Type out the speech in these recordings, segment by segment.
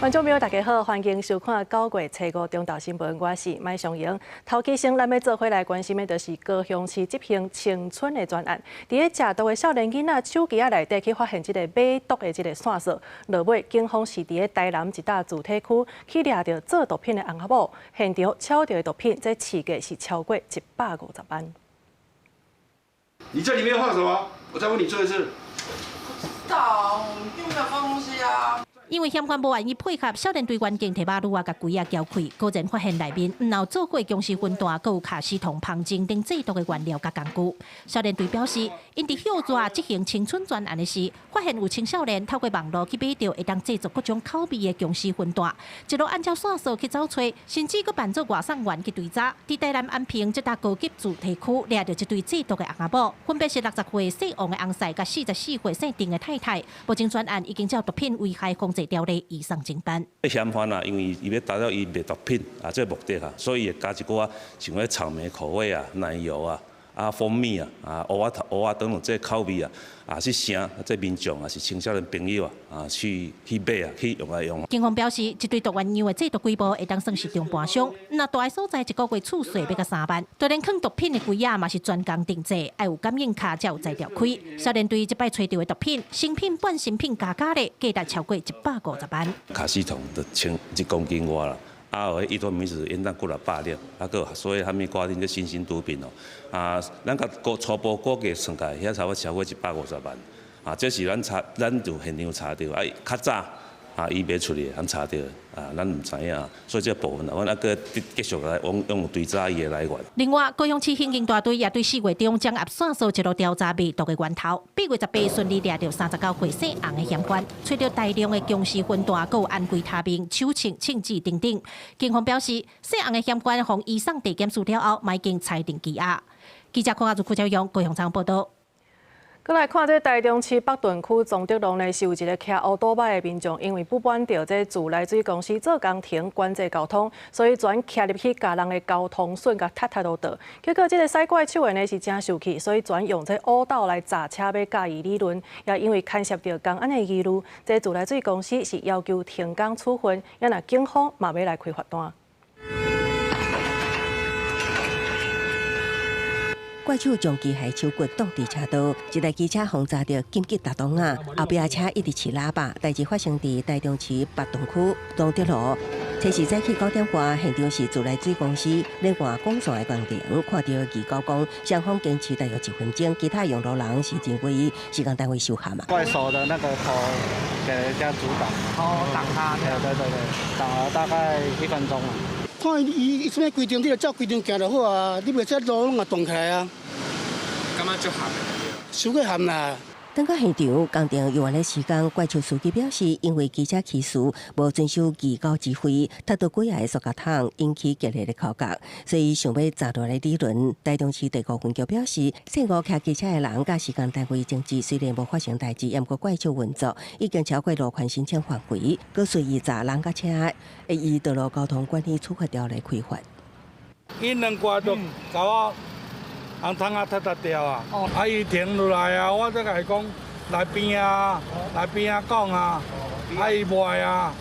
觀眾朋友，大家好，歡迎收看9月初五中晝新聞，我是麥尚瑩。頭起先，咱欲做伙來關心的，就是高雄市執行青春的專案。佇咧食毒的少年囡仔手機仔內底去發現這个買毒的這个線索，落尾警方是佇咧台南一搭住宅區去掠著做毒品的翁仔某，現場抄著的毒品，這市價是超過150萬。你這裡面放什麼？我再問你最後一次。不知道，我並沒有放東西啊。因為嫌犯無願意配合，少年隊員經提馬路仔共櫃仔撬開，果然發現內面毋但有做過僵屍魂彈，閣有卡司酮、芳精等製毒的原料佮工具。少年隊表示，𪜶佇歇熱執行青春專案的時，發現有青少年透過網路去買著會當製作各種口味的僵屍魂彈，一路按照線索去走揣，甚至閣扮做外送員去追查。佇台南安平這搭高級住宅區掠著這對製毒的翁仔某，分別是60歲姓王的翁婿佮44歲姓鄭的太太。目前專案已經照毒品危害防治條例移送偵辦。嫌犯啊，因為伊欲達到伊賣毒品啊，這个目的啊，所以會加一寡像彼草莓口味啊、奶油啊、蜂蜜啊、芋仔頭、芋仔等等這口味啊，啊去請這民眾啊，是青少年朋友啊，去買啊，去用來用。警方表示，這對毒丸樣的製毒規模會當算是中盤商，若蹛的所在一個月厝稅欲共3萬，就連囥毒品的櫃仔嘛是專工訂製，愛有感應卡才有才調開。少年隊這擺揣著的毒品，成品半成品加加咧，價值超過150萬。卡司酮就千一公斤外啦。啊，有彼依托醚是應當幾若百粒，閣有所以啥物掛頂這新型毒品哦，咱共估初步估計算起來，遐差不多超過150萬，這是咱查，咱就現場查著，較早伊賣出去，咱查著，咱毋知影，所以這部分啊，阮猶閣繼續來往用追查伊的來源。另外，高雄市刑警大隊也對4月中掌握線索，一路調查賣毒的源頭。8月18順利掠著39歲姓洪的嫌犯，揣著大量的僵屍魂彈，閣有安非他命、手槍、槍支等等。警方表示，姓洪的嫌犯予移送地檢署了後，嘛已經裁定羈押。記者鄺阿如、柯昭勇高雄採訪報導。閣來看這台中市北屯區崇德路呢，是有一个騎烏多擺的民眾，因為不滿著這自來水公司做工程管制交通，所以轉騎入去共人的交通線共踢踢落倒。結果這个駛怪手的呢是誠受氣，所以轉用這烏斗來砸車，欲共伊理論。也因為牽涉著工安的疑慮，這自來水公司是要求停工處分，也若警方嘛欲來開罰單。怪手將機械手骨擋佇車道，一台機車予砸著緊急踏檔仔，後壁車一直飼喇叭。代誌發生佇台中市北屯區崇德路，初時早起9點外，現場是自來水公司咧換管線的工程，看著預告講雙方堅持大約一分鐘，其他用路人是認為施工單位受害嘛。怪手的那個頭給人家阻擋，哦，擋他，對對對對，擋了大概一分鐘。看伊伊啥物規定，你就照規定行就好啊！你袂使路攏共擋起來啊！感覺足譀的？傷過譀啦！轉到現場，工程猶原咧施工，怪手司機表示，因為機車騎士無遵守機交指揮，踢著幾个塑膠桶，引起激烈的口角，所以想欲砸落來理論。台中市第五分局表示，姓吳騎機車的人佮施工單位爭執，雖然無發生代誌，毋過怪手運作已經超過路權申請範圍，閣隨意砸人佮車，會依道路交通管理處罰條例開罰。𪜶兩掛就共我紅窗仔踢踢掉啊！伊停落來啊，我才共伊講來邊啊，來邊仔講啊，伊袂啊，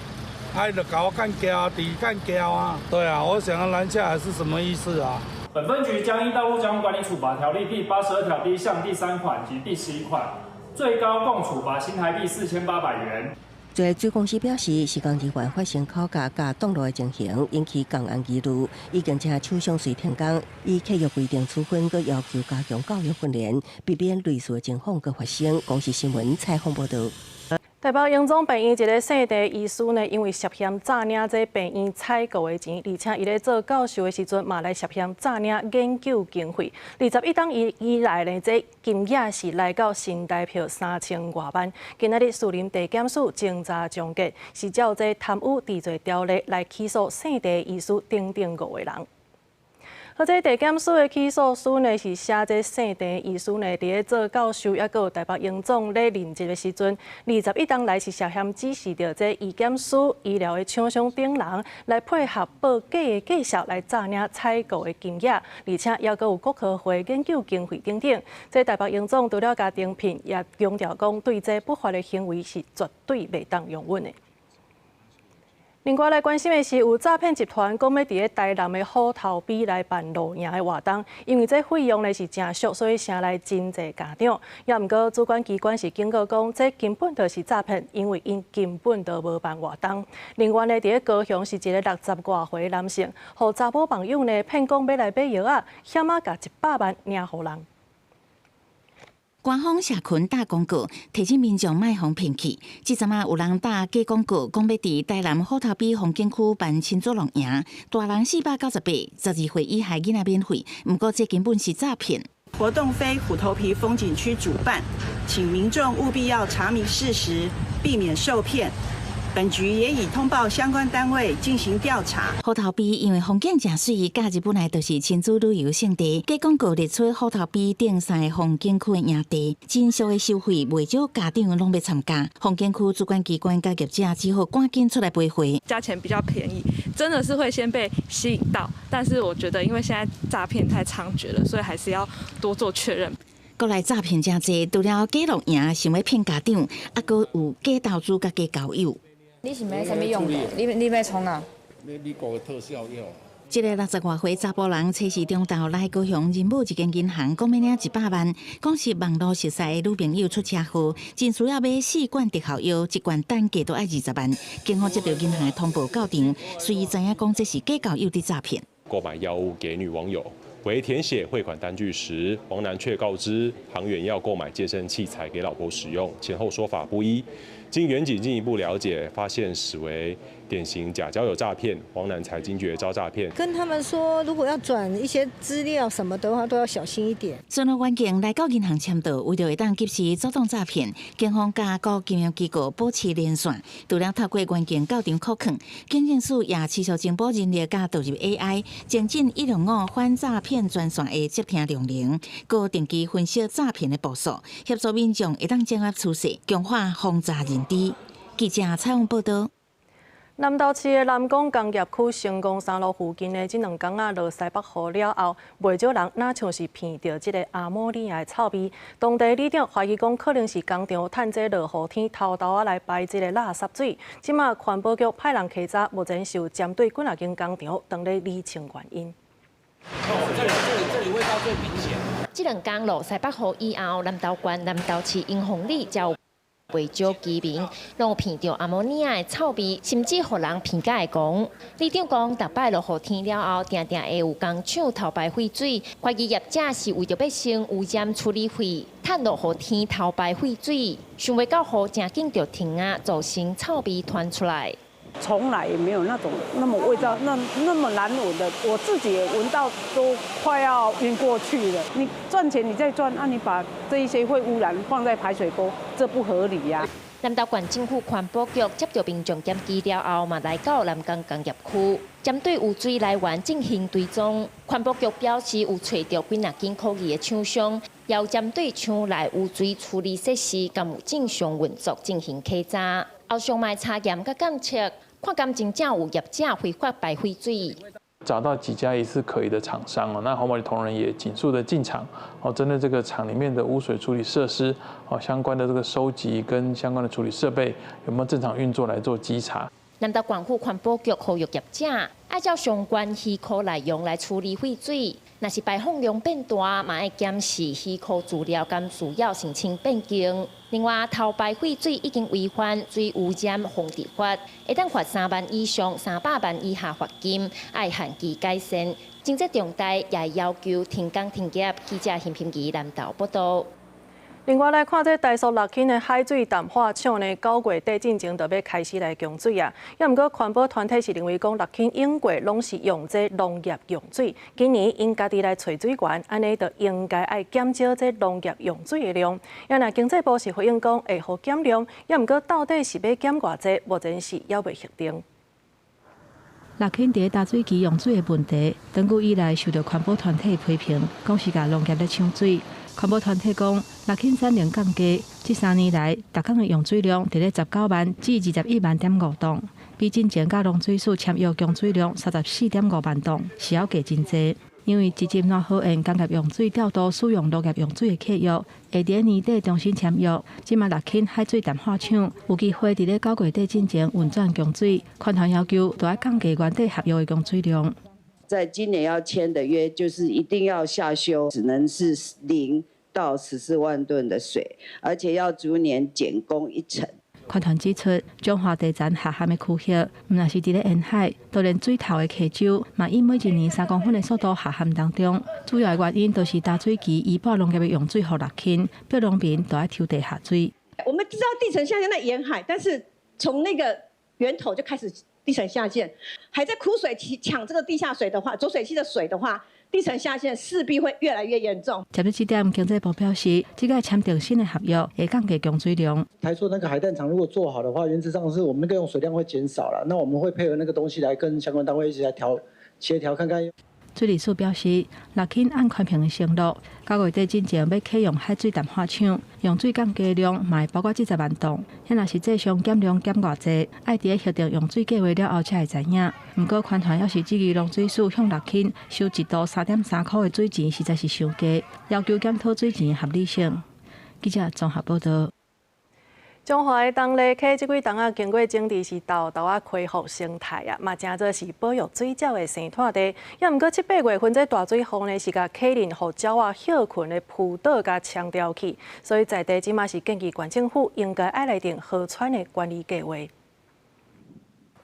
伊就共我幹譙，佇幹譙啊！對啊，我想要攔下來是什麼意思啊？本分局將依《道路交通管理處罰條例》第82條第一項第三款及第11款，最高共處罰新台幣4800元。自來水公司表示，施工人員發生口角佮擋路的情形，引起工安疑慮，已經請廠商隨停工，依契約規定處分，閣要求加強教育訓練，避免類似的情況閣發生。公視新聞採訪報導。台北榮總病院一个姓鄭醫師呢，因為涉嫌詐領這病院採購的錢，而且伊咧做教授的時陣嘛來涉嫌詐領研究經費。21冬以來呢，這金額是來到新台票3000外萬。今仔日士林地檢署偵查終結，是照這貪污治罪條例來起訴姓鄭醫師等等五個人。好，這地檢署的起訴書呢，是寫這姓鄭醫師呢，佇咧做教授，抑閣有台北榮總咧任職的時陣，21冬來是涉嫌指示著這醫檢署醫療的廠商等人來配合報假的價數來詐領採購的金額，而且抑閣有國科會研究經費等等。這台北榮總除了共偵訊，也強調講對這不法的行為是絕對袂當容忍的。另外來關心的是，有詐騙集團講欲佇咧台南的虎頭埤來辦露營的活動，因為這費用呢是誠俗，所以城內真濟家長。也毋過主管機關是警告講，這根本就是詐騙，因為𪜶根本就無辦活動。另外呢，佇咧高雄是一个六十外歲男性，予查某朋友呢騙講欲來買藥仔，險仔共100萬領予人。官方社群打廣告，提醒民眾莫予騙去。這陣仔有人打假廣告，講欲佇台南虎頭埤風景區辦親子露營，大人498，12歲以下囡仔免費。毋過這根本是詐騙。活動非虎頭埤風景區主辦，請民眾務必要查明事實，避免受騙。本局也已通報相關單位進行調查。虎頭埤因為風景誠媠，假日本來就是親子旅遊勝地。假廣告列出虎頭埤頂三个風景區的營地，真俗的收費，袂少家長攏欲參加。風景區主管機關佮業者只好趕緊出來賠貨。價錢比較便宜，真的是會先被吸引到。但是我覺得，因為現在詐騙太猖獗了，所以還是要多做確認。國內詐騙誠濟，除了假露營想欲騙家長，猶閣有假投資佮假交友。你是買啥物用的？你欲創啥？買美國的特效藥。這个六十外歲查埔人，初四中晝來高雄仁武一間銀行，講欲領100萬，講是網路熟似的女朋友出車禍，真需要買四罐特效藥，一罐單價都愛20萬。警方接到銀行的通報到場，隨伊知影講這是假交友的詐騙。購買藥物給女網友，為填寫匯款單據時，王男卻告知行員要購買健身器材給老婆使用，前後說法不一。經員警進一步了解，發現實為典型假交友詐騙，王男才驚覺遭詐騙。跟他們說，如果要轉一些資料什麼的話，都要小心一點。巡邏員警來到銀行簽到，為著會當及時阻擋詐騙，警方佮各金融機構保持連線，除了透過員警到場扣囥，警政署也持續增補人力佮導入 AI，精進165反詐騙專線的接聽量能，閣定期分析詐騙的步數，協助民眾會當掌握趨勢，強化防詐認知。記者採訪報道。南投市的南港工業區成功三路附近的這兩工仔落西北雨了後，袂少人若像是鼻著這个阿摩尼亞的臭味。當地里長懷疑講，可能是工廠趁這落雨天偷偷仔來排這个垃圾水。這馬環保局派人稽查，目前是有針對幾若間工廠，當咧理清原因。哦，這裡這裡這裡味道最明顯。這兩工落西北雨以後，南投縣南投市英宏里才有袂少居民攏有鼻著阿摩尼亞的臭味，甚至予人鼻甲會講。里長講，逐擺落雨天了後，定定會有工廠偷排廢水，懷疑業者是為著欲省污染處理費，趁落雨天偷排廢水，想袂到雨誠緊就停啊，造成臭味傳出來。從來也沒有那種那麼味道那麼難聞的，我自己也聞到都快要暈過去了。你賺錢你再賺，那你把這一些會污染放在排水溝，這不合理呀。南投縣政府環保局接到民眾檢舉了後，嘛來到南港工業區，針對污水來源進行追蹤。環保局表示，有揣著幾若間可疑的廠商，也有針對廠內污水處理設施，敢有正常運作進行稽查。後續嘛查驗佮檢測，看敢真正有業者非法排廢水。找到幾家疑似可疑的廠商哦，那環保局同仁也緊速的進場哦，針對這個廠裡面的污水處理設施哦，相關的這個收集跟相關的處理設備有沒有正常運作來做稽查。南投縣府環保局呼籲業者，愛照相關許可內容來處理廢水，若是排放量變大，嘛愛檢視許可資料敢需要申請變更。另外，偷排廢水已經違反水污染防治法，會當罰3萬以上300萬以下罰金，愛限期改善。情節重大，也要求停工停業。記者陳品儀南投報道。另外來看，這台塑六輕的海水淡化廠呢，9月底進前就欲開始來供水啊。也毋過環保團體是認為講，六輕永過攏是用這農業用水，今年𪜶家己來揣水源，按呢就應該愛減少這農業用水的量。也若經濟部是回應講會予減量，也毋過到底是欲減偌濟，目前是猶未確定。六輕佇淡水機用水的問題，長久以來受到環保團體批評，講是共農業咧搶水。環保團體講，六輕產能降低，這3年來，逐工的用水量佇咧19萬至21.5萬噸，比進前佮農水署簽約供水量34.5萬噸，是猶低真濟。因為直接爛河沿工業用水調度使用農業用水的契約，會佇年底重新簽約。這馬六輕海水淡化廠有機會佇咧9月底進前運轉供水，環團要求都愛降低原底合約的供水量。在今年要簽的約，就是一定要下修，只能是0到14萬噸的水，而且要逐年減供一成。環團指出，彰化地層下陷的區域，毋但是佇咧沿海，就連水頭的溪洲，嘛以每一年3公分的速度下陷當中。主要的原因就是淡水渠移撥農業的用水予六輕，逼農民都愛抽地下水。我們知道地層下陷在沿海，但是從那個源頭就開始地層下陷，還在枯水期搶這個地下水的話，濁水溪的水的話，地層下陷勢必會越來越嚴重。接這點，經濟部表示，這個簽訂新的合約會降低供水量。台塑那個海淡廠如果做好的話，原則上是我們那個用水量會減少了。那我們會配合那個東西來跟相關單位一起來調協調，看看。水利署表示，六輕按環評的承諾，9月底進前欲啟用海水淡化廠，用水降低量嘛會包括這10萬噸。遐若實際上減量減偌濟，愛佇咧核定用水計畫了後才會知影。毋過，環團猶是質疑農水署向六輕收一度3.3箍的水錢，實在是傷低，要求檢討水錢的合理性。記者綜合報道。彰化的東麗溪這幾冬仔，經過整治是沓沓仔恢復生態啊，嘛成做是保育水鳥的生態地。也毋過七八月份這大水雨呢，是共溪裡予鳥仔歇睏的浮島共沖掉去，所以在地這馬是建議縣政府應該愛來定河川的管理計劃。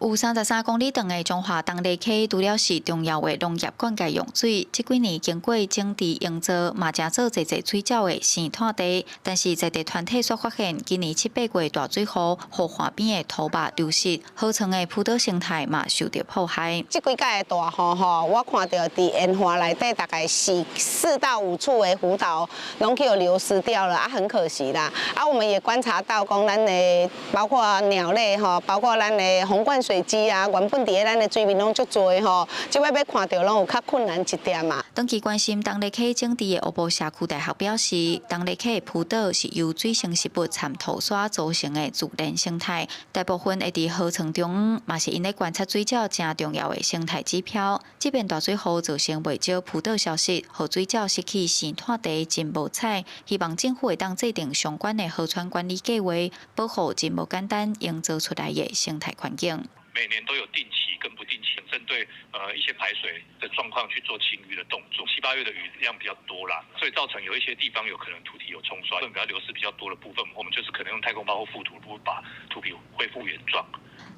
有33公里長的彰化東麗溪，除了是重要的農業灌溉用水，這幾年經過整治營造，嘛成做濟濟水鳥的生態地。但是在地團體卻發現，今年七八月大水雨，予岸邊的土壩流失，河床的浮島生態嘛受著破壞。這幾擺的大雨吼，我看著佇沿岸內底大概是4到5處的浮島攏去予流失掉了，啊，很可惜啦。啊，我們也觀察到，講咱的包括鳥類吼，包括咱的紅冠水雞啊，原本佇咧咱的水面攏足濟吼，這擺欲看著攏有較困難一點嘛。長期關心東麗溪整治的烏埔社區大學表示，東麗溪的浮島是由水生植物摻土沙組成的自然生態，大部分會佇河床中央，嘛是𪜶咧觀察水鳥誠重要的生態指標。這遍大水雨造成袂少浮島消失，予水鳥失去生態地，真無彩。希望政府會當制定相關的河川管理計劃，保護真無簡單營造出來的生態環境。每年都有定期跟不定期針對一些排水的狀況去做清淤的動作。七八月的雨量比較多啦，所以造成有一些地方有可能土體有沖刷，比較流失比較多的部分，我們就是可能用太空包或覆土，把土皮恢復原狀。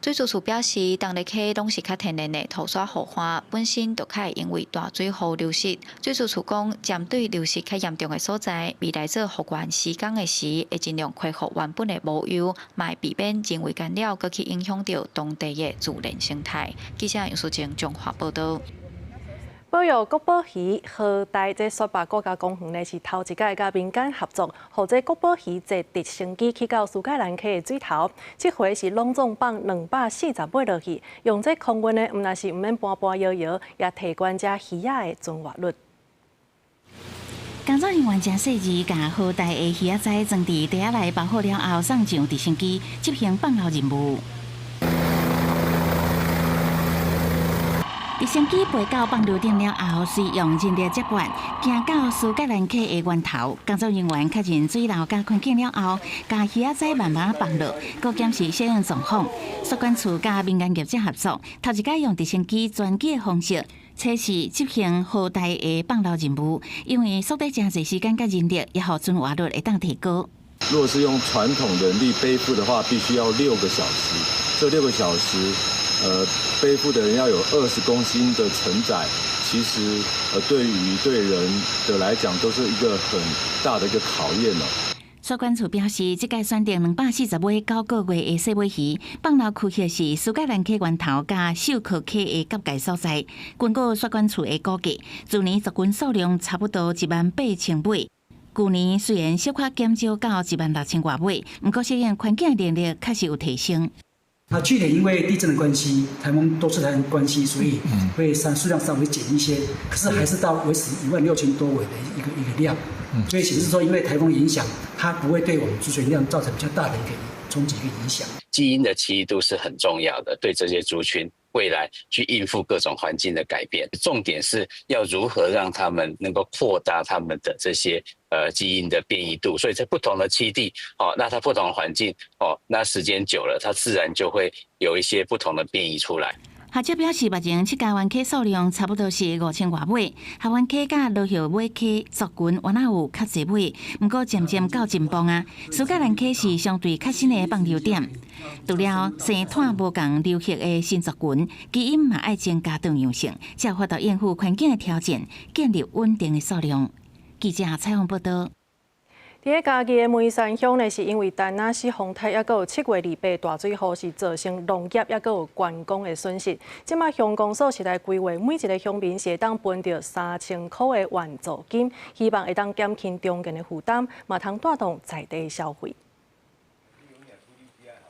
水資處表示，東麗溪攏是較天然的土沙河岸，本身就較會因為大水雨流失。水資處講，針對流失較嚴重的所在，未來做復原施工的時，會盡量恢復原本的模樣，嘛會避免人為干擾，閣去影響著當地的自然生態。記者楊淑靜彰化報導。保育國寶魚河鯛，這雪霸國家公園呢是頭一擺佮民間合作，予這國寶魚坐直升機去到蘇格蘭溪的水頭。這回是攏總放240尾落去，用這空運呢，毋但是毋免搬搬搖搖，也提懸這魚仔的存活率。工作人員誠細緻，共河鯛的魚仔仔裝佇袋仔內包好了後，送上直升機執行放流任務。直升機飛到放流點了後，隨用人力接管，行到蘇格蘭溪的源頭。工作人員確認水流佮環境了後，共魚仔仔慢慢放落，閣檢視適應狀況。水管處佮民間業者合作，頭一擺用直升機專機的方式測試執行河鯛的放流任務，因為縮短誠濟時間佮人力，也予存活率會當提高。如果是用傳統人力背負的話，必須要六個小時。這六個小時，背負的人要有20公斤的承載，其實對於對人的來講，都是一個很大的一個考驗了。水管處表示，這擺選定240尾9個月的細尾魚，放流區域是蘇格蘭溪源頭佮秀崁溪的結界所在。根據水管處的估計，自年族群數量差不多1萬8千尾。舊年雖然小可減少到1萬6千外尾，毋過適應環境的能力確實有提升。那去年因為地震的關係，颱風多次颱風關係，所以會數量稍微減一些，可是還是到維持1萬6千多尾的一個量。所以顯示說，因為颱風影響，它不會對我們族群量造成比較大的一個衝擊跟影響。基因的奇異度是很重要的，對這些族群。未來去應付各種環境的改變。重點是要如何讓他們能夠擴大他們的這些基因的變異度。所以在不同的棲地，哦，那它不同的環境，哦，那時間久了，它自然就會有一些不同的變異出來。學者表示，目前七家灣溪數量差不多是5000外尾，合歡溪佮羅葉尾溪族群原來有較濟尾，毋過漸漸到進步啊。蘇格蘭溪是相對較新的放流點，除了生湠無仝流域的新族群，基因嘛愛增加多樣性，才有法度應付環境的挑戰，建立穩定的數量。記者採訪報道。佇咧嘉義的梅山鄉呢，是因為田納西風颱，抑閣有7月28大水雨，是造成農業抑閣有觀光的損失。這馬鄉公所是來規劃每一个鄉民是會當分著3000箍的援助金，希望會當減輕中間的負擔，嘛通帶動在地消費。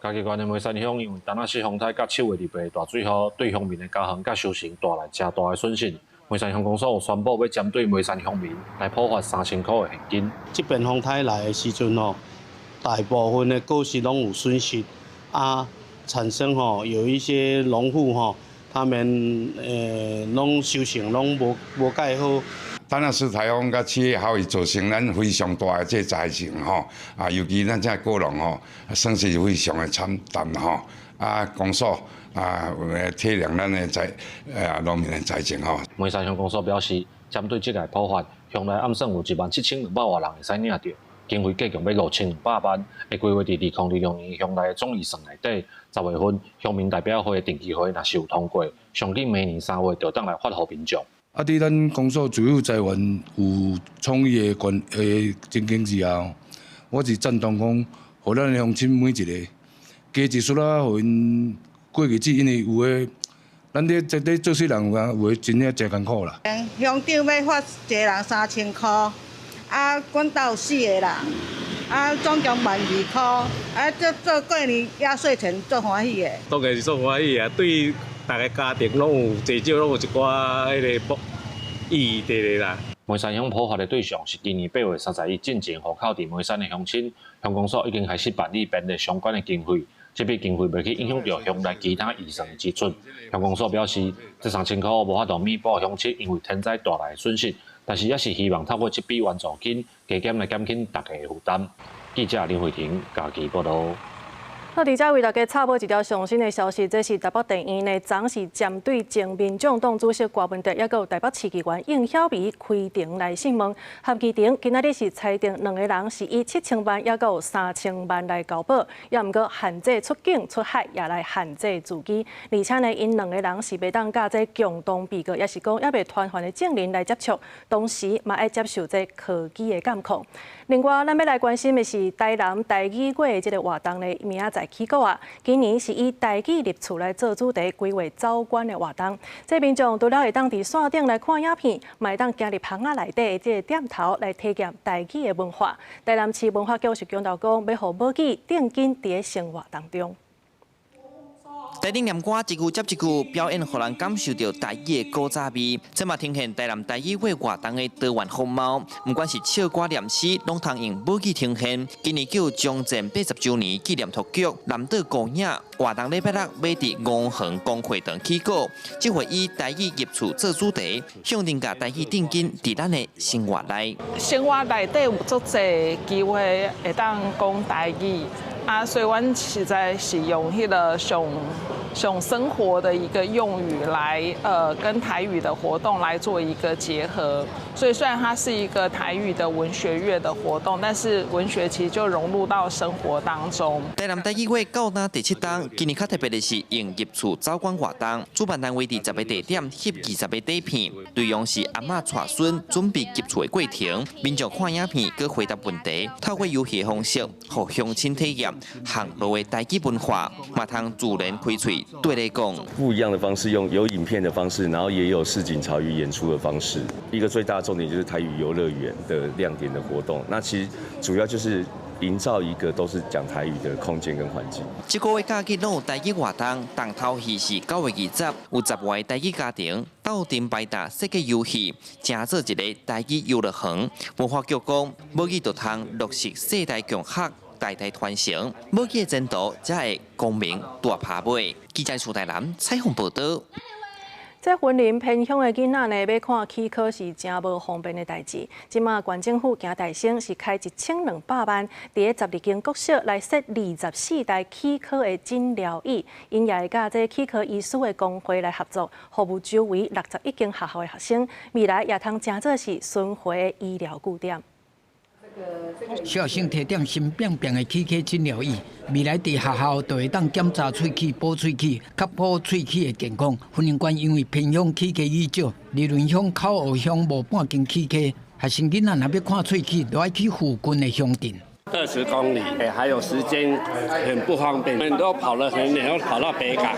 嘉義縣的梅山鄉因為田納西風颱佮7月28大水雨，對鄉民的家園佮收成帶來誠大的損失。梅山鄉公所有宣布，欲針對梅山鄉民來普發3000箍的現金。這邊風颱來的時陣吼，大部分的果實攏有損失，啊，產生吼有一些農戶吼，他們攏收成攏無蓋好。田納西颱風佮7月豪雨造成咱非常大的這災情吼，啊，尤其咱這果農吼，損失非常的慘重吼，啊，公所啊，體諒咱的災農民的災情吼。梅山鄉公所表示，針對這個普發，鄉內暗算有17,200外人會使領著，經費計共欲5200萬，會規劃佇2026年鄉內的總預算內底。10月份鄉民代表會的定期會若是有通過，上緊明年3月就當來發予民眾。啊！佇咱公所主要財源有充裕的關的情形之下，我是贊同講，予咱鄉親每一个加一絲仔，予𪜶過日子，因為有的，咱咧做細人有啊，有的真正誠艱苦啦。鄉長欲發一个人3000箍，啊，阮兜有四個人，啊，總共12,000箍，啊，這做過年壓歲錢足歡喜的。當然是足歡喜啊！對逐个家庭攏有至少攏有一寡彼个意義佇咧啦。梅山鄉普發的對象是今年8月31進前戶口佇梅山的鄉親，鄉公所已經開始辦理編列相關的經費，這筆經費袂去影響著鄉內其他預算的支出。鄉公所表示，這3000箍無法度彌補鄉親因為天災帶來的損失，但是也是希望透過這筆援助金加減來減輕大家的負擔。記者林慧婷嘉義報導。好，佇遮為大家插播一條上新的消息，這是台北地院呢，昨是針對前民眾黨主席柯文哲，抑閣有台北市議員應曉薇開庭來訊問。合議庭今仔日是裁定兩个人是以7000萬，抑閣有3000萬來交保，抑毋過限制出境出海，也來限制住居。而且呢，𪜶兩个人是袂當佮這共同被告，抑是講猶未傳喚的證人來接觸，同時嘛愛接受這科技的監控。另外，咱欲來關心的是台南台語月的這个活動呢，明仔載起鼓啊！今年是以台語入厝來做主題，規劃走館的活動。這民眾除了會當佇線頂來看影片，嘛會當行入巷仔內底的這个店頭來體驗台語的文化。台南市文化局是強調講，欲予母語定根佇咧生活當中。台頂念歌一句接一句，表演，予人感受著台語的古早味。這嘛呈現台南台語月活動的多元風貌。毋管是唱歌念詩，攏通用母語呈現。今年叫將近80週年紀念托局南島孤影活動，禮拜六欲佇吳園公會堂起鼓。這回以台語入厝做主題，向定共台語定根佇咱的生活內。生活內底有足濟機會會當講台語。啊，所以阮實在是用彼个上上生活的一個用語來，跟台語的活動來做一個結合。所以雖然它是一個台語的文學月的活動，但是文學其實就融入到生活當中。台南台語月到今第七冬，今年較特別的是用入厝走館活動，主辦單位佇10个地點翕20个短片，內容是阿嬤帶孫準備入厝的過程，民眾看影片，閣回答問題，透過遊戲的方式，予鄉親體驗巷路的台語文化，嘛通自然開喙對咧講。不一樣的方式，用有影片的方式，然後也有市井潮語演出的方式。一個最大的重點就是台語遊樂園的亮點的活動。那其實主要就是營造一個都是講台語的空間跟環境。這個月假期攏有台語活動，重頭戲是9月20，有10外台語家庭鬥陣排搭設計遊戲，成做一个台語遊樂園。文化局講，母語就通落實世代共學。代代傳承，母語的前途才會光明大拍尾。記者蘇大南採訪報道。這雲林偏鄉的囡仔呢，欲看齒科是誠無方便的代誌。這馬縣政府行大聲是開1200萬，佇咧12間國小來設24台齒科的診療椅，𪜶也會佮這齒科醫師的公會來合作，服務周圍61間學校的學生，未來也通成做是巡迴的醫療據點。小學生提點新變變的齒科診療椅，未來佇學校就會當檢查喙齒、補喙齒，確保喙齒的健康。雲林縣因為偏鄉齒科椅少，二崙鄉、口湖鄉無半間齒科，學生囡仔若欲看喙齒，就愛去附近的鄉鎮。 20公里，還有時間很不方便，都跑了很遠，又跑到北港，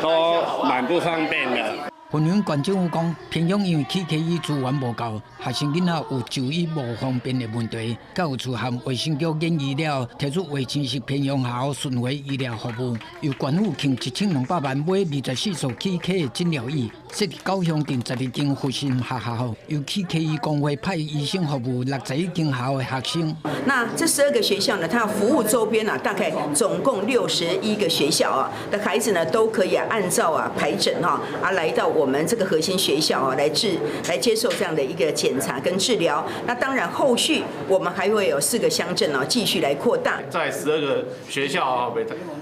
都蠻不方便的。雲林縣政府講，偏鄉因為齒科椅資源無夠，學生囡仔有就醫無方便的問題。教育處和衛生局研議了，提出衛生式偏鄉學校巡迴醫療服務，由縣府傾1200萬買24座齒科的診療椅，設佇九鄉鎮12間核心學校，由齒科醫公會派醫生服務61間學校的學生。那這12個學校呢，它要服務周邊啊，大概總共61個學校啊的孩子呢，都可以按照啊排診哈啊來到我們這個核心學校啊，來接受這樣的一個檢查跟治療。那當然後續我們還會有4個鄉鎮啊，繼續來擴大。在12個學校啊，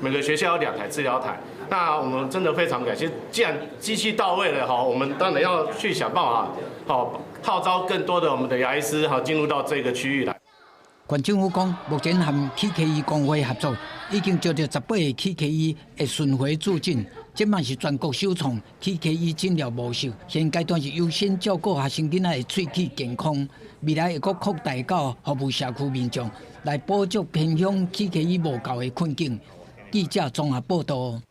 每個學校有2台治療台。那我們真的非常感謝，既然機器到位了哈，我們當然要去想辦法，好號召更多的我們的牙醫師哈進入到這個區域來。縣政府講，目前和齒科醫公會合作，已經招著18個齒科醫會巡迴駐診。這嘛是全國首創齒科醫診療模式，現階段是優先照顧學生囡仔的喙齒健康，未來會閣擴大到服務社區民眾，來補足偏鄉齒科醫無夠的困境。記者綜合報道。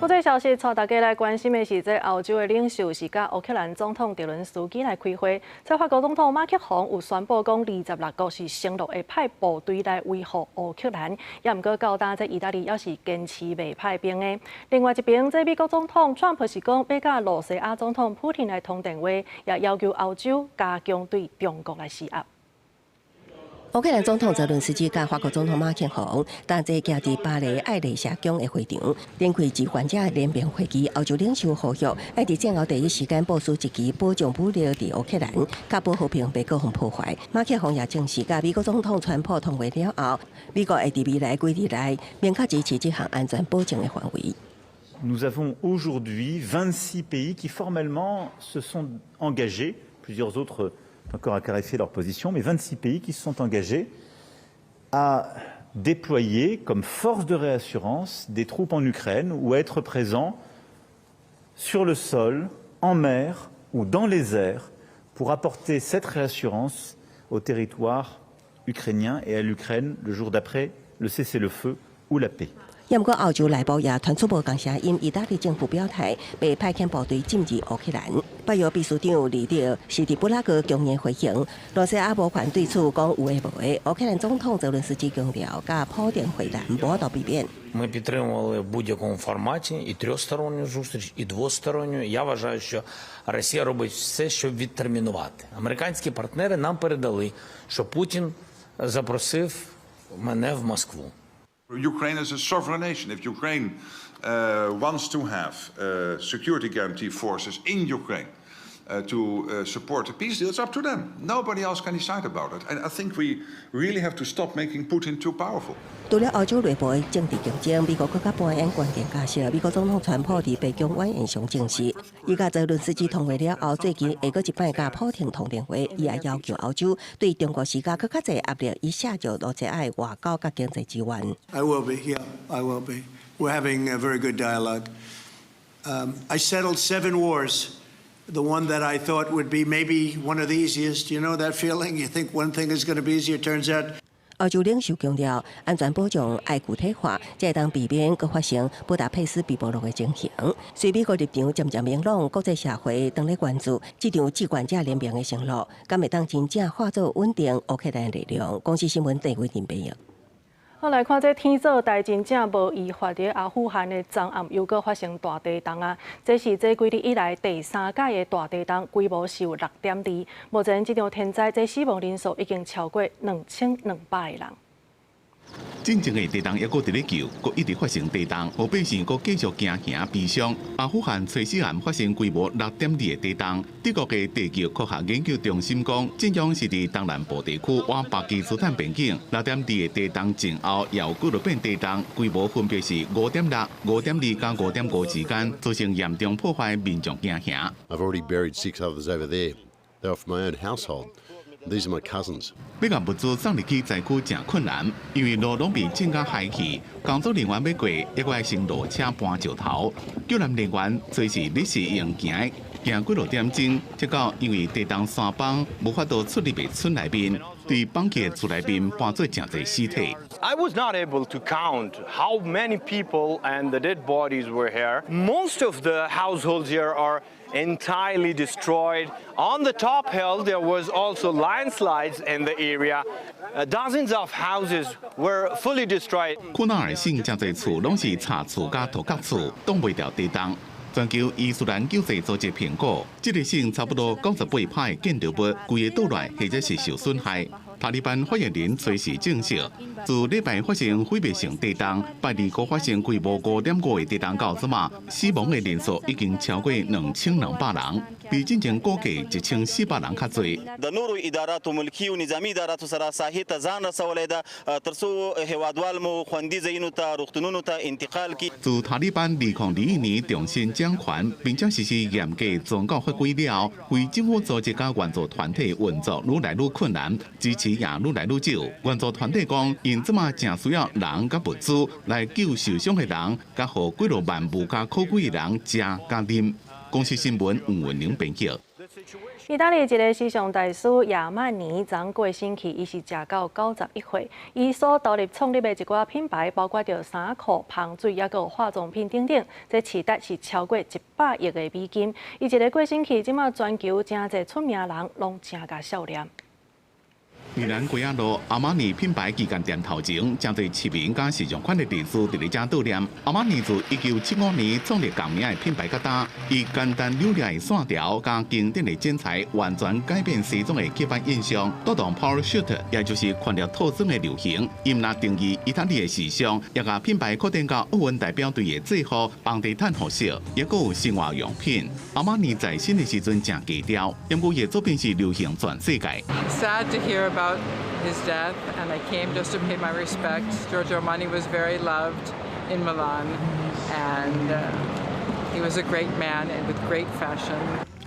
國際消息，帶大家來關心的是，這歐洲的領袖是佮烏克蘭總統澤倫斯基來開會。這法國總統馬克宏有宣布講，26國是承諾會派部隊來維護烏克蘭，也毋過到今這意大利猶是堅持袂派兵的。另外一邊，這美國總統川普是講欲佮露西亞總統普丁來通電話，也要求歐洲加強對中國來施壓。烏克蘭總統澤倫斯基佮法國總統馬克宏，當日行佇巴黎愛麗舍宮的會場，展開志願者聯盟會議，歐洲領袖呼籲，愛佇戰後第一時間部署一支保障武力佇烏克蘭，確保和平袂閣予破壞。馬克宏也證實，佮美國總統川普通話了後，美國會佇未來幾日內明確支持這項安全保證的範圍。 Nous avons aujourd'hui 26 pays qui formellement se sont engagés, plusieurs autres encore à clarifier leur position, mais 26 pays qui se sont engagés à déployer comme force de réassurance des troupes en Ukraine ou à être présents sur le sol, en mer ou dans les airs pour apporter cette réassurance au territoire ukrainien et à l'Ukraine le jour d'après le cessez-le-feu ou la paix. 也毋過歐洲內部也傳出無仝聲音，意大利政府表態，袂派遣部隊進入烏克蘭。北約秘書長李德是佇布拉格強硬回應，羅西亞無權對此講有的無的。烏克蘭總統澤倫斯基強調，佮普丁會談無法度避免。 Ми підтримували в будь-якому форматі і трьохсторонню зустріч, і двосторонню. Я вважаю, що Росія робить все, щоб відтермінувати. Американські партнери нам передали, що Путін запросив мене в Москву. Ukraine is a sovereign nation. If Ukraine wants to have security guarantee forces in Ukraine to support the peace deal, it's up to them. Nobody else can decide about it. And I think we really have to stop making Putin too powerful. 除了歐洲內部的政治競爭，美國閣較扮演關鍵角色。美國總統川普佇白宮晚宴上證實，伊佮澤倫斯基通話了後，最近會閣一擺佮普丁通電話，伊也要求歐洲對中國施加閣較濟壓力，以削弱羅西亞的外交佮經濟支援。 I will be, yeah, I will be. We're having a very good dialogue. I settled seven wars. The one that I thought would be maybe one of the easiest. You know that feeling? You think one thing is going to be easier, turns out. 歐洲領袖強調，安全保障愛具體化，才會當避免閣發生布達佩斯備忘錄的情形。隨美國立場漸漸明朗，國際社會當咧關注這場志願者聯盟的承諾，敢會當真正化做穩定烏克蘭力量？公視新聞鄭偉林編譯。好，來看這天做代真正無依法佇阿富汗的昨暗又閣發生大地動啊！這是這幾日以來第三擺的大地動，規模是有6.2。目前這場天災，這死亡人數已經超過2200個人。進前的地動猶閣佇咧救，閣一直發生地動，予百姓閣繼續驚惶悲傷。阿富汗初四暗發生規模6.2的地動，德國的地球科學研究中心講，震央是佇東南部地區倚巴基斯坦邊境。6.2的地動前後又閣落變地動，規模分別是5.6、5.2佮5.5之間，造成嚴重破壞，民眾驚惶。 I've already buried six others over there. They were from my own household. These are my cousins. 欲共物資送入去災區誠困難，因為路攏被震甲海去，工作人員欲過，猶閣愛先落車搬石頭。救援人員隨時咧是用行的，行幾落點鐘，才到因為地動山崩無法度出入的村內面，對崩去的厝內面搬做誠濟屍體。 I was not able to count how many people and the dead bodies were here. Most of the households here are entirely destroyed. On the top hill, there was also landslides in the area. Dozens of houses were fully destroyed. 庫納爾省誠濟厝攏是柴厝佮土埆厝，擋袂牢地動。全球伊斯蘭救濟組織評估，這個省差不多98%的建築物規个倒落來，或者是受損害。塔利班發言人隨時證實，自禮拜發生毀滅性地動，拜二閣發生規模5.5的地動到這馬，死亡的人數已經超過2200人，比之前估計1400人較濟。 د نورو اداراتو ملکي او نظامي اداراتو سره ساحې ته ځان رسولی ده ترڅو هیوادوال مو خوندي ځایونو ته روغتونونو ته انتقال کړي。自塔利班2021年重新掌權，並且實施嚴格宗教法規了後，非政府組織佮援助團體運作愈來愈困難，支持也愈來愈少。援助團體講，𪜶這馬誠需要人佮物資來救受傷的人，佮予幾落萬無家可歸的人食佮啉。公視新聞吳文玲編輯。意大利一个時尚大師亞曼尼昨過身去，伊是食到91歲。伊所投入創立的一寡品牌，包括著衫褲、香水，抑閣有化妝品等等，這市值是超過100億的美金。伊一个過身去，這馬全球誠濟出名人攏誠共數念。米蘭街仔路阿瑪尼品牌旗艦店頭前，誠濟市民佮時尚圈的人士佇咧遮悼念。阿瑪尼自1975年創立仝名的品牌，到今，以簡單流利的線條佮經典的剪裁，完全改變西裝的刻板印象，帶動 Power Suit，也就是權力套裝的流行。伊毋但定義意大利的時尚，也共品牌擴展到奧運代表隊的制服、紅地毯服飾，抑閣有生活用品。阿瑪尼在生的時陣誠低調，毋過伊的作品是流行全世界。 Sad to hear about his death, and I came just to pay my respects. Giorgio Armani was very loved in Milan, and he was a great man and with great fashion.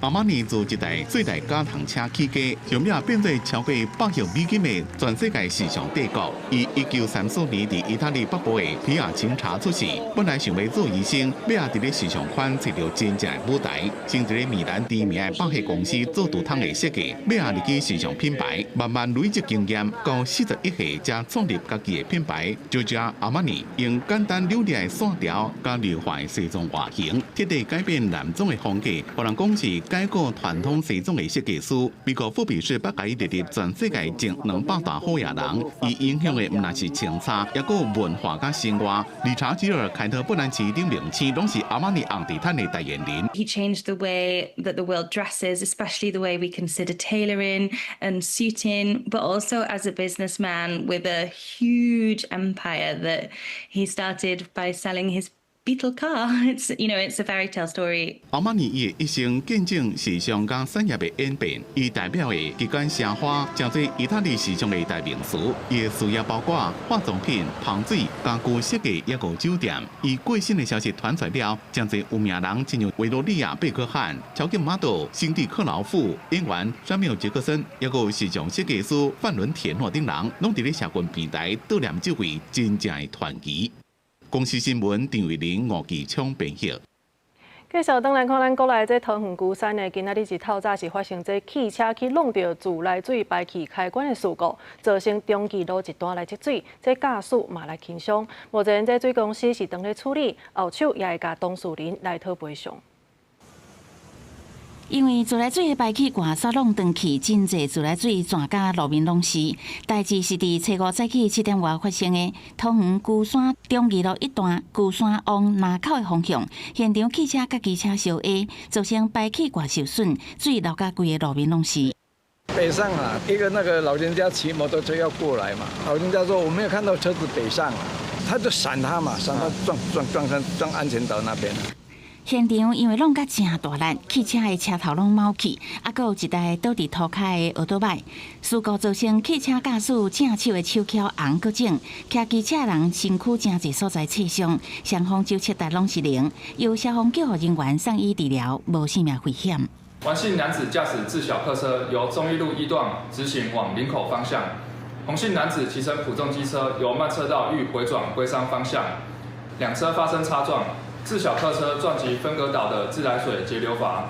阿瑪尼自一台細台加糖車起家，後尾變做超過100億美金的全世界時尚帝國。伊1934年佇意大利北部的皮亞琴察出世，本來想欲做醫生，尾仔佇咧時尚圈揣著真正的舞台，先佇咧米蘭知名的百貨公司做櫥窗的設計，尾仔入去時尚品牌，慢慢累積經驗，到41歲才創立家己的品牌，Giorgio 阿瑪尼用簡單流利的線條佮流化的西裝外形，徹底改變男裝的風格，予人講是改革傳統西裝的設計師。美國富比士捌共伊列入全世界前200大好野人，伊影響的毋但是穿衫，抑閣有文化佮生活。理查吉爾、凱特·布蘭奇等明星，攏是阿瑪尼紅地毯的代言人。 He changed the way that the world dresses, especially the way we consider tailoring and suiting, but also as a businessman with a huge empire that he started by selling his Beetle car. It's a fairy tale story. 阿瑪尼伊的一生見證時尚佮產業的演變，伊代表的極簡奢華，成做意大利時尚的代名詞。伊的事業包括化妝品、香水、家具設計，抑閣酒店。伊過身的消息傳出了，誠濟有名人，親像維多利亞·貝克漢、超級模特辛蒂·克勞夫、演員山繆·傑克森，抑閣有時尚設計師范倫田諾等人，攏佇咧社群平台悼念這位真正的傳奇。公視新聞陳慧玲、吳繼昌編譯。繼續轉來看咱國內這桃園龜山呢，今仔日是透早是發生這汽車去挵著自來水排氣開關的事故，造成長崎路一段來積水，這駕駛嘛來輕傷。目前這水公司是當咧處理，後手也會共當事人來討賠償。因為自來水的排氣管煞挵斷去，真濟自來水泉佮路面攏是。代誌是佇初五早起7點外發生的，桃園龜山中義路一段龜山往林口的方向，現場汽車佮機車相挨，造成排氣管受損，水流甲規个路面攏是。北上啊，一個那個老人家騎摩托車要過來嘛，老人家說我沒有看到車子北上，他就閃他嘛，閃他撞撞撞上撞安全島那邊。現場因為挵甲誠大力，汽車的車頭攏卯去，啊，閣有一台倒佇塗跤的歐多擺，事故造成汽車駕駛正手的手蹺紅閣腫，騎機車人身軀誠濟所在擦傷，雙方酒測值攏是零，由消防救護人員送醫治療，無性命危險。王姓男子駕駛自小客車由忠義路一段直行往林口方向，洪姓男子騎乘普眾機車由慢車道欲迴轉龜山方向，兩車發生擦撞。自小客車撞擊分隔島的自來水節流閥。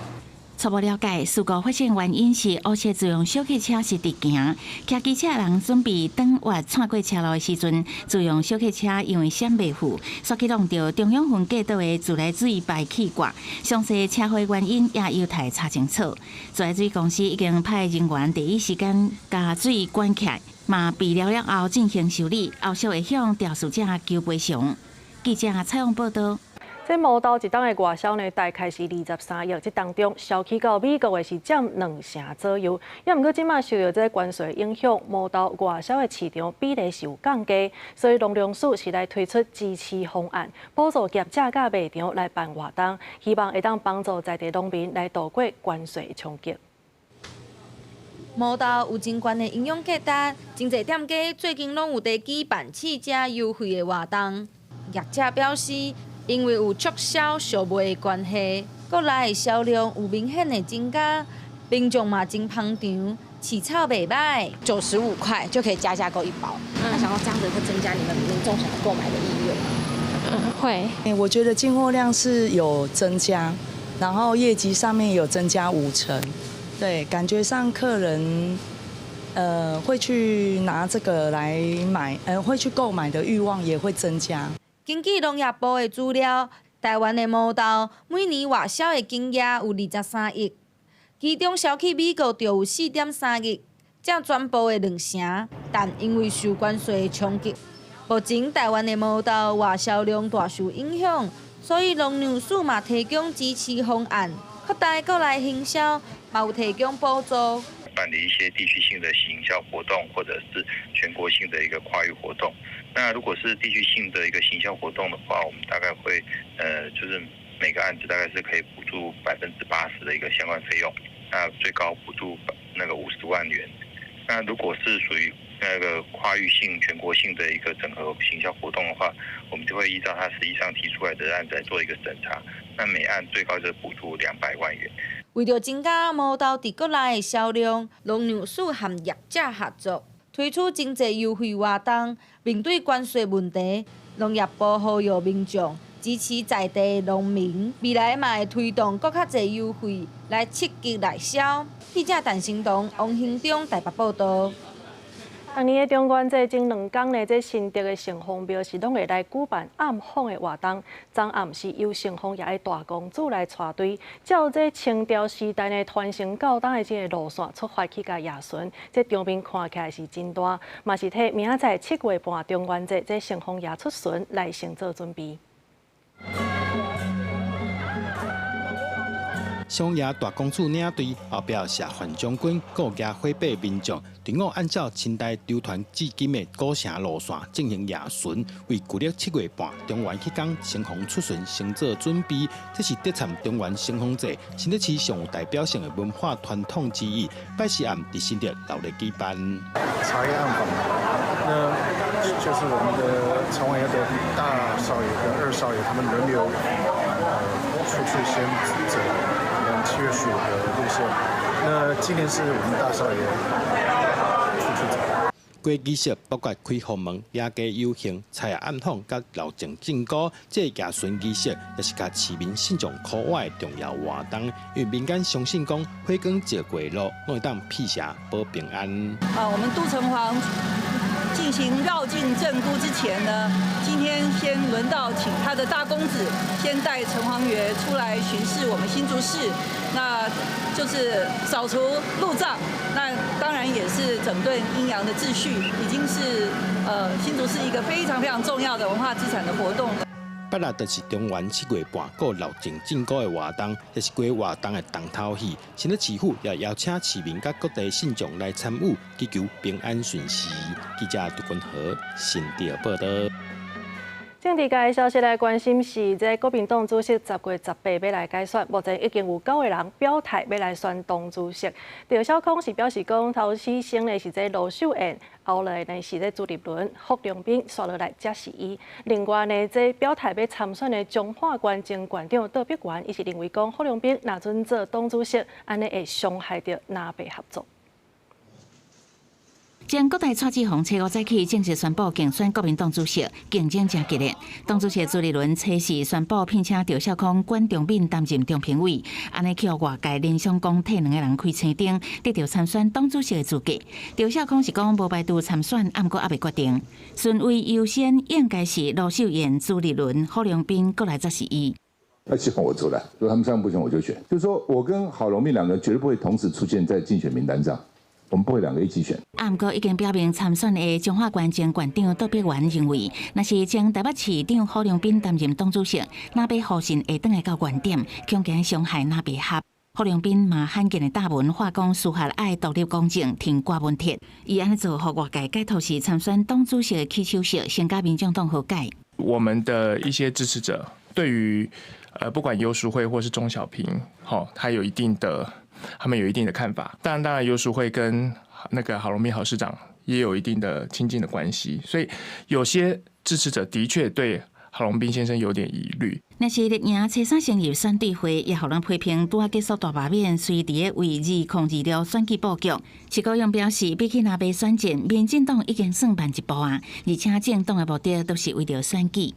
初步了解，事故發生原因是烏色自用小客車是直行，騎機車人準備轉彎竄過車路的時陣，自用小客車因為閃袂赴，煞去挵著中央分隔島的自來水排氣管。詳細車禍原因也有待查清楚。自來水公司已經派人員第一時間共水關起來，嘛備料了後進行修理，後續會向肇事者求賠償。記者採訪報道。這毛豆一冬的外銷呢，大概是23億，這當中銷去到美國的是佔2成左右。也毋過這馬受著這關稅影響，毛豆外銷的市場比例是有降低，所以農糧署是來推出支持方案，補助業者佮賣場來辦活動，希望會當幫助在地農民來渡過關稅衝擊。毛豆有真懸的營養價值，真濟店家最近攏有佇舉辦試食優惠的活動。業者表示，因為有促銷售賣的關係，國內的銷量有明顯的增加，民眾嘛真捧場，飼草袂䆀。95塊就可以加價購一包，那想要這樣子會增加你們民眾想要購買的意願嗎？嗯，會。我覺得進貨量是有增加，然後業績上面有增加5成，對，感覺上客人，會去拿這個來買，會去購買的慾望也會增加。根據農業部的資料，台灣的毛豆每年外銷的金額有23億，其中銷去美國就有4.3億，佔全部的2成。但因為受關稅的衝擊，目前台灣的毛豆外銷量大受影響，所以農糧署嘛提供支持方案，擴大國內行銷，嘛有提供補助。辦理一些地區性的行銷活動，或者是全國性的一個跨域活動。那如果是地區性的一個行銷活動的話，我們大概會，就是每個案子大概是可以補助80%的一個相關費用，那最高補助那個50萬元。那如果是屬於那個跨域性、全國性的一個整合行銷活動的話，我們就會依照他實際上提出來的案子來做一個審查，那每案最高就補助200萬元。為著增加毛豆佇國內的銷量，農糧署和業者合作，推出真濟優惠活動。面對關稅問題，農業部呼籲民眾支持在地農民，未來嘛會推動閣較濟優惠來刺激內銷。記者陳成東、王興中台北報導。逐年的中元節前2工呢，這新竹的城隍廟是攏會來舉辦暗訪的活動。昨暗是由城隍爺的大公主來帶隊，照這清朝時代呢傳承到今的這个路線出發去共謁巡，這場面看起來是真大，嘛是替明仔載7月半中元節這城隍爺出巡來先做準備。城隍爺大公主領隊後壁謝范將軍，閣有騎火馬民眾，隊伍按照清代流傳至今的古城路線進行謁巡，為舊曆7月半中元彼工城隍出巡先做準備。這是特產中原城隍節，新竹市上有代表性的文化傳統之一。拜四暗佇新竹鬧熱舉辦。茶葉暗訪，那就是我們的城隍爺的大少爺跟二少爺，他們輪流出去先走。7月15的路線，那今年是我們大少爺出去走。過儀式包括開後門、夜間遊行、菜仔暗訪、佮繞境進歌，這个謁巡儀式也是共市民信眾箍倚的重要活動。因為民間相信講，火光照過路，攏會當辟邪保平安。啊，我們杜城隍進行繞境正孤之前呢，今天先輪到請他的大公子先帶城隍爺出來巡視我們新竹市，那就是掃除路障，那當然也是整頓陰陽的秩序，已經是新竹市一個非常非常重要的文化資產的活動。拜六就是中元七月半過繞境正孤的活動，也是規活動的重頭戲。新竹市府也邀請市民佮各地信眾來參與，祈求平安順遂。記者杜君和新竹報道。政治界的消息來關心是，這國民黨主席10月18欲來改選，目前已經有九個人表態欲來選黨主席。趙小康是表示講，頭先先的是這盧秀燕，後來呢是這朱立倫、郝龍斌，紲落來才是伊。另外呢，這表態欲參選的彰化縣前縣長杜碧元，伊是認為講，郝龍斌若準做黨主席，按呢會傷害著藍白合作。前國大蔡志鴻初五早起正式宣布競選國民黨主席，競爭誠激烈。黨主席朱立倫初四宣布聘請趙少康、管中閔擔任中評委，按呢去予外界聯想講替兩个人開青燈，得著參選黨主席的資格。趙少康是講無排除參選，毋過猶未決定。順位優先應該是盧秀燕、朱立倫、郝龍斌，過來才是伊。那希望我出來，如果他們三個不選，我就選。就是說我跟郝龍斌兩個絕對不會同時出現在競選名單上。我們不會兩個一起選。啊，毋過已經表明參選的彰化縣前縣長杜碧元認為，若是前台北市長郝龍斌擔任黨主席，藍白互信會轉來到原點，恐驚傷害藍白合。郝龍斌嘛罕見的貼文話講，司法愛獨立公正，停掛問題。伊按呢做，予外界解讀是參選黨主席的起手式，先佮民眾黨和解。我們的一些支持者對於不管游淑慧或是鍾小平，好，他有一定的。他們有一定的看法，當然，當然，游淑慧跟那個郝龍斌郝市長也有一定的親近的關係，所以有些支持者的確對郝龍斌先生有點疑慮。若是綠營初三成立選對會，也予人批評拄仔結束大罷免，隨佇咧為2026選舉布局。徐國勇表示，比起藍白選戰，民進黨已經算慢一步啊，而且政黨的目的都是為著選舉。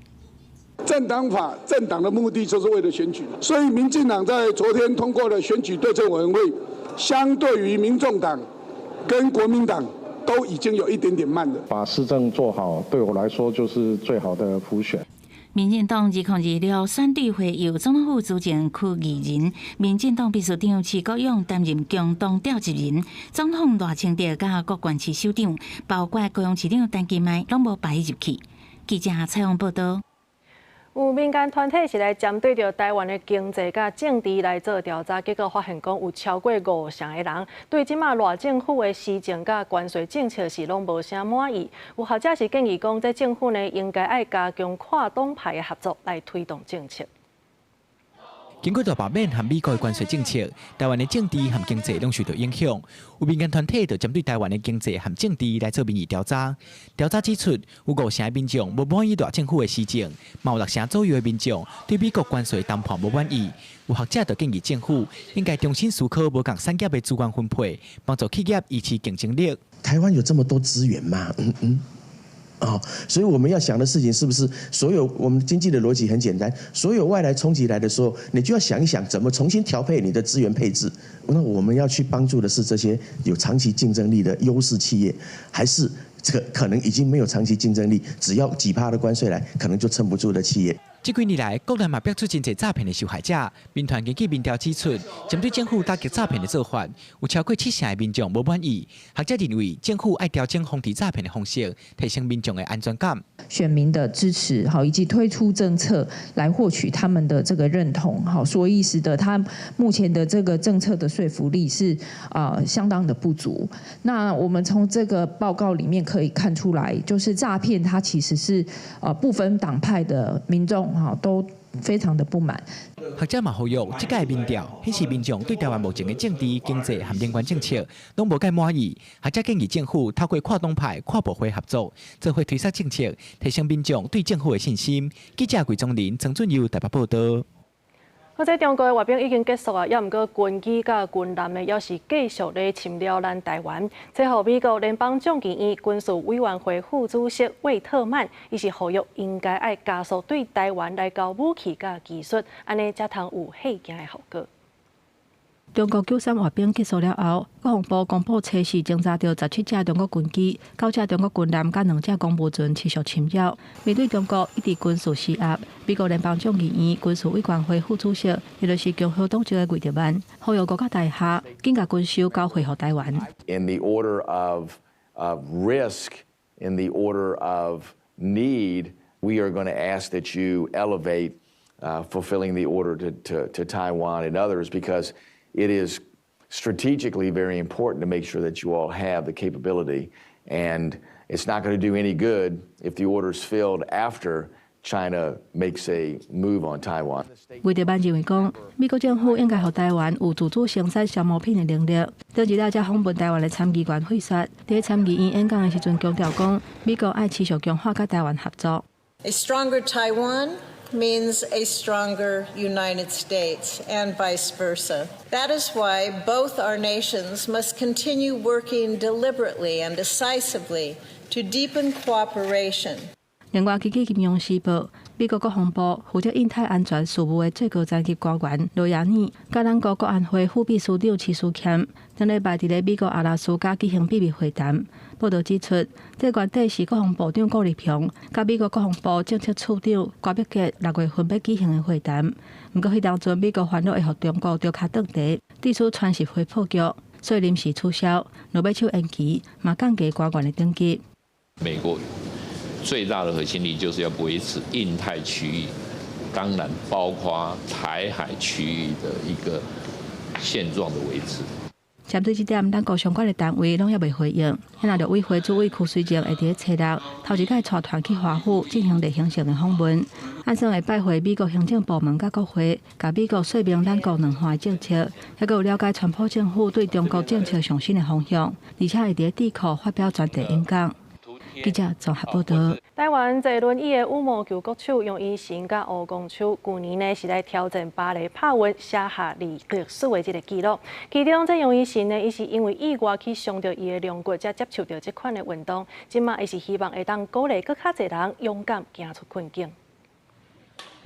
政黨法，政黨的目的就是為了選舉，所以民進黨在昨天通過了選舉對策委員會，相對於民眾黨跟國民黨都已經有一點點慢了。把市政做好，對我來說就是最好的輔選。民進黨2026選對會由總統府資政區議人，民進黨秘書長徐國勇擔任共同召集人，總統賴清德佮各縣市首長，包括高雄市長陳其邁，攏無排入去。記者採訪報道。有民間團體是來針對著台灣的經濟佮政治來做調查，結果發現講有超過五成的人對這馬賴政府的施政佮關稅政策是攏無啥滿意。有學者是建議講，這政府呢應該愛加強跨黨派的合作來推動政策。經過大罷免和美國的關稅政策，台灣的政治和經濟攏受到影響。有民間團體就針對台灣的經濟和政治來做民意調查。調查指出，有五成的民眾無滿意賴政府的施政，嘛有六成左右的民眾對美國關稅談判無滿意。有學者就建議政府應該重新思考無仝產業的資源分配，幫助企業維持競爭力。台灣有這麼多資源嗎？哦，所以我們要想的事情是不是所有我們經濟的邏輯很簡單，所有外來衝擊來的時候，你就要想一想怎麼重新調配你的資源配置。那我們要去幫助的是這些有長期競爭力的優勢企業，還是這個可能已經沒有長期競爭力，只要幾趴的關稅來，可能就撐不住的企業？這幾年來，國內嘛爆出真濟詐騙的受害者。民團根據民調指出，針對政府打擊詐騙的做法，有超過七成的民眾無滿意。學者認為，政府愛調整防治詐騙的方式，提升民眾的安全感。選民的支持，好，以及推出政策來獲取他們的這個認同，好，所以使得他目前的這個政策的說服力是相當的不足。那我們從這個報告裡面可以看出來，就是詐騙它其實是不分黨派的民眾哈都非常的不滿。學者嘛呼籲，這屆民調顯示民眾對台灣目前的政治、經濟和能源政策攏無蓋滿意。學者建議政府透過跨黨派、跨部會合作，做伙推捒政策，提升民眾對政府的信心。記者桂宗林、曾俊佑台北報道。好，這中國的閱兵已經結束啊，猶毋過軍機佮軍艦呢，猶是繼續咧侵擾咱台灣。這予美國聯邦眾議院軍事委員會副主席魏特曼，伊是呼籲應該愛加速對台灣來交武器佮技術，按呢才通有嚇驚的效果。中國九三閱兵結束了後，國防部公布測試偵查到17架中國軍機、9隻中國軍艦佮2隻公務船持續侵擾。面對中國一直軍事施壓，美國聯邦眾議院軍事委員會副主席，也就是共和黨籍的魏特曼，呼籲五角大廈緊共軍售交貨予台灣。 In the order of risk, in the order of need, we are going to ask that you elevate fulfilling the order to Taiwan and others because it is strategically very important to make sure that you all have the capability. And it's not going to do any good if the order is filled after China makes a move on Taiwan. 魏特曼認為講，美國政府應該予台灣有自主生產消耗品的能力。頂一日才訪問台灣的參議員費雪，佇參議院演講的時陣強調講，美國愛持續強化佮台灣合作。 A stronger Taiwan means a stronger United States and vice versa. That is why both our nations must continue working deliberately and decisively to deepen cooperation. 另外，根據《金融時報》，美國國防部負責印太安全事務的最高層級官員羅亞爾，佮咱國國安會副秘書長徐斯儉，頂禮拜佇咧美國阿拉斯加舉行秘密會談。報導指出，這原底是國防部長顧立雄，佮美國國防部政策處長戈碧格6月份欲舉行的會談。毋過，彼當陣美國煩惱會予中國著跤斷蹄，致使川習會破局，所以臨時取消，落尾手延期，嘛降低官員的等級。美國最大的核心利益就是要維持印太區域，當然包括台海區域的一個現狀的維持。針對這點，咱國相關的單位攏猶未回應。遐陸委會主委柯水正會佇咧初六頭一擺帶團去華府進行例行性的訪問，按算會拜會美國行政部門佮國會，共美國說明咱國兩岸的政策，猶閣有了解川普政府對中國政策上新的方向，而且會佇咧智庫發表專題演講。記者綜合報導。台灣坐輪椅的羽毛球國手楊怡神佮吳光秋，舊年呢是來挑戰巴黎帕運，寫下歷史的這个紀錄。其中，這楊怡神呢，伊是因為意外去傷著伊的龍骨，才接觸著這款的運動。這馬伊是希望會當鼓勵閣較濟人勇敢行出困境。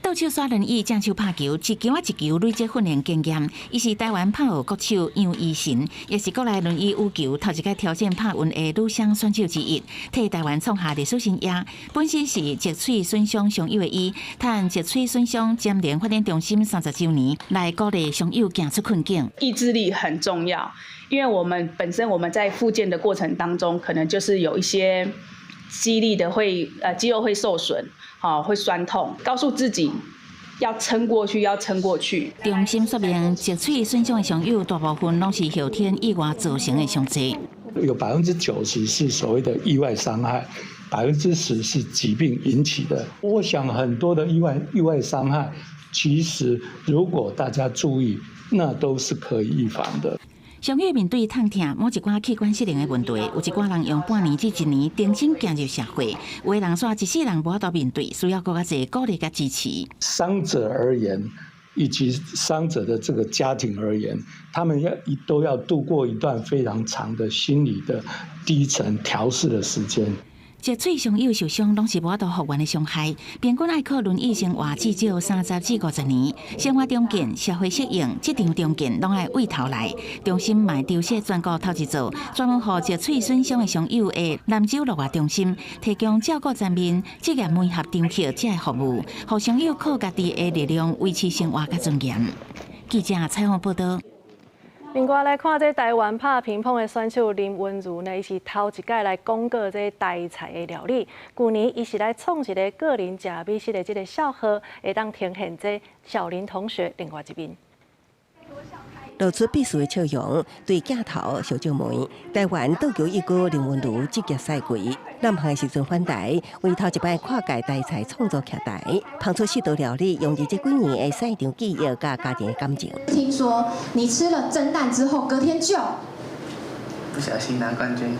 倒手徙輪椅，正手拍球，一球仔一球累積訓練經驗。伊是台灣拍奧國手楊怡神，也是國內輪椅羽球頭一擺挑戰帕運的女雙選手之一，替台灣創下歷史新頁。本身是脊髓損傷傷友的伊，趁脊髓損傷潛能發展中心30週年，來鼓勵傷友行出困境。意志力很重要，因為我們本身我們在復健的過程當中，可能就是有一些肌力的會肌肉會受損。好，會痠痛，告訴自己要撐過去，要撐過去。中心說明，脊髓損傷的傷友大部分攏是後天意外造成的傷勢。有90%是所謂的意外傷害，10%是疾病引起的。我想很多的意外傷害，其實如果大家注意，那都是可以預防的。傷友面對痛疼，某一寡器官失能的問題，有一寡人用半年至一年重新走入社會，有的人煞一世人無法度面對，需要閣較濟鼓勵佮支持。傷者而言，以及傷者的這個家庭而言，他們要都要度過一段非常長的心理的低沉調適的時間。脊髓傷友受傷，攏是無法度復原的傷害。平均愛靠輪椅生活至少30至50年。生活重建、社會適應、職場重建，攏愛對頭來。中心嘛籌設全國頭一座專門予脊髓損傷的傷友的南州樂活中心，提供照顧全面、職業媒合場域這个服務，予傷友靠家己的力量維持生活佮尊嚴。記者採訪報導。另外來看，這台灣拍乒乓的選手林昀儒呢，伊是頭一擺來廣告這台菜的料理。舊年伊是來創一個個人食美食的這个笑號，會當呈現這小林同學另外一面。露出鄙視的笑容，對鏡頭相借問。台灣桌球一哥林昀儒職業賽季，南韓時陣返台，為頭一擺跨界台菜創作徛台，烹出四道料理，用佇這幾年的賽場記憶佮家庭的感情。聽說你吃了蒸蛋之後，隔天就不小心拿冠軍。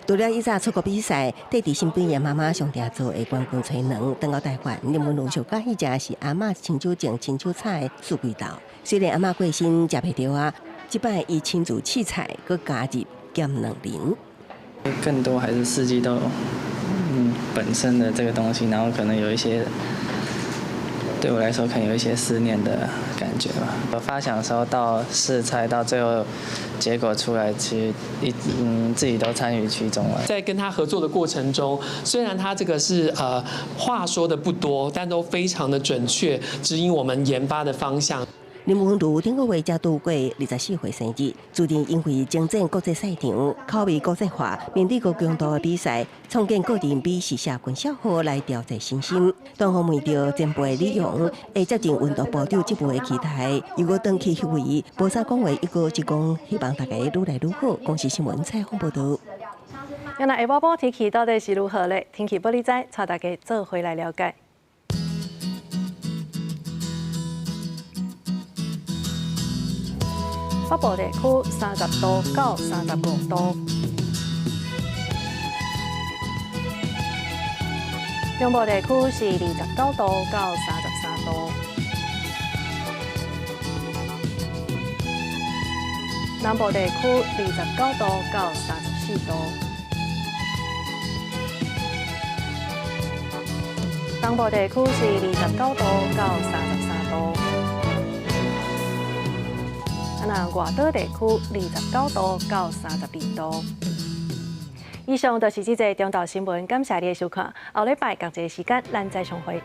除了以早出國比賽，綴佇身邊的媽媽上定做的關公炊卵，轉到台灣，林昀儒上佮意食是阿嬤親手種、親手採的四季豆。雖然阿嬤過身食袂著啊，這擺伊親自試菜，閣加入鹹卵仁。更多還是四季豆，本身的這個東西，然後可能有一些對我來說可能有一些思念的感覺吧。我發想的時候到試菜到最後結果出來，其實一自己都參與其中了。在跟他合作的過程中，雖然他這個是話說的不多，但都非常的準確，指引我們研發的方向。林昀儒頂個月才拄過24歲生日，自認因為征戰國際賽場，口味國際化，面對高強度的比賽，創建個人美食社群賬號來調節身心。當訪問著前輩李陽，會接任運動部長職務的期待，又閣轉去彼位，無啥講話，伊閣只講希望大家愈來愈好。公視新聞採訪報導。那下晡晡天氣到底是如何咧？天氣報你知，帶大家做伙來了解。北部地區30度到35度，中部地區是29度到33度，南部地區29度到34度，東部地區是29度到33度。那外島地區29度到32度。以上就是這節中晝新聞，感謝你的收看。後禮拜仝一个時間，咱再相會。